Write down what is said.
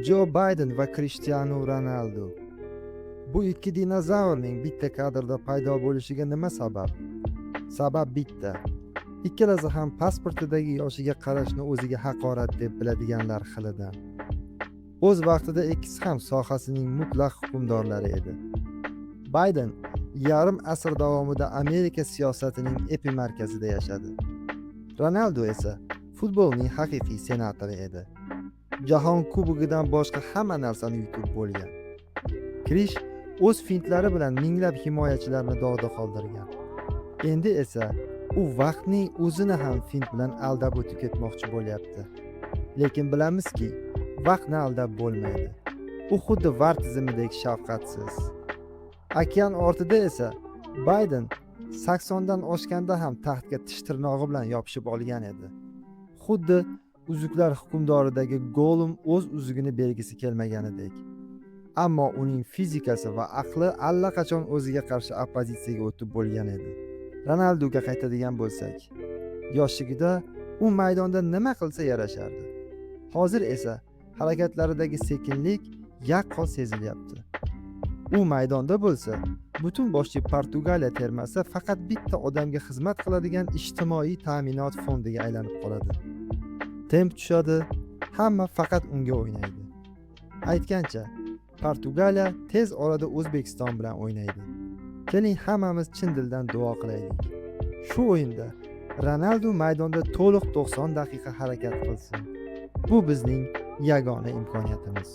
Jo Bayden va Krishtianu Ronaldu. Bu ikki dinozavrning bitta kadrda paydo bo'lishiga nima sabab? Sabab bitta. Ikkalasi ham pasportidagi yoshiga qarashni o'ziga haqorat deb biladiganlar xilidan. O'z vaqtida ikkisi ham sohasining mutlaq hukmdorlari edi. Bayden yarim asr davomida Amerika siyosatining epimarkazida yashadi. Ronaldu esa futbolning haqiqiy senatori edi. Jahon kubogidan boshqa hamma narsani yutib bo'lgan. Krish o'z fintlari bilan minglab himoyachilarni dog'da qoldirgan. Endi esa u vaqtning o'zini ham fint bilan aldab o'tib ketmoqchi bo'lyapti. Lekin bilamizki, vaqtni aldab bo'lmaydi. U xuddi VAR tizimidek shafqatsiz. Okean ortida esa Bayden 80 dan oshganda ham taxtga tish tirnog'i bilan yopishib olgan edi. Xuddi Uzuklar hukmdoridagi Golum o'z uzugini bergisi kelmaganidek. Ammo uning fizikasi va aqli allaqachon o'ziga qarshi oppozitsiyaga o'tib bo'lgan edi. Ronalduga qaytadigan bo'lsak, yoshligida u maydonda nima qilsa yarashardi. Hozir esa harakatlaridagi sekinlik yaqqol sezilyapti. U maydonda bo'lsa, butun boshli Portugaliya termasi faqat bitta odamga xizmat qiladigan ijtimoiy ta'minot fondiga aylanib qoladi. Temp tushadi, hamma faqat unga o'ynaydi. Aytgancha, Portugaliya tez orada O'zbekiston bilan o'ynaydi. Keling, hammamiz chin dildan duo qilaylik. Shu o'yinda Ronaldu maydonda to'liq 90 daqiqa harakat qilsin. Bu bizning yagona imkoniyatimiz.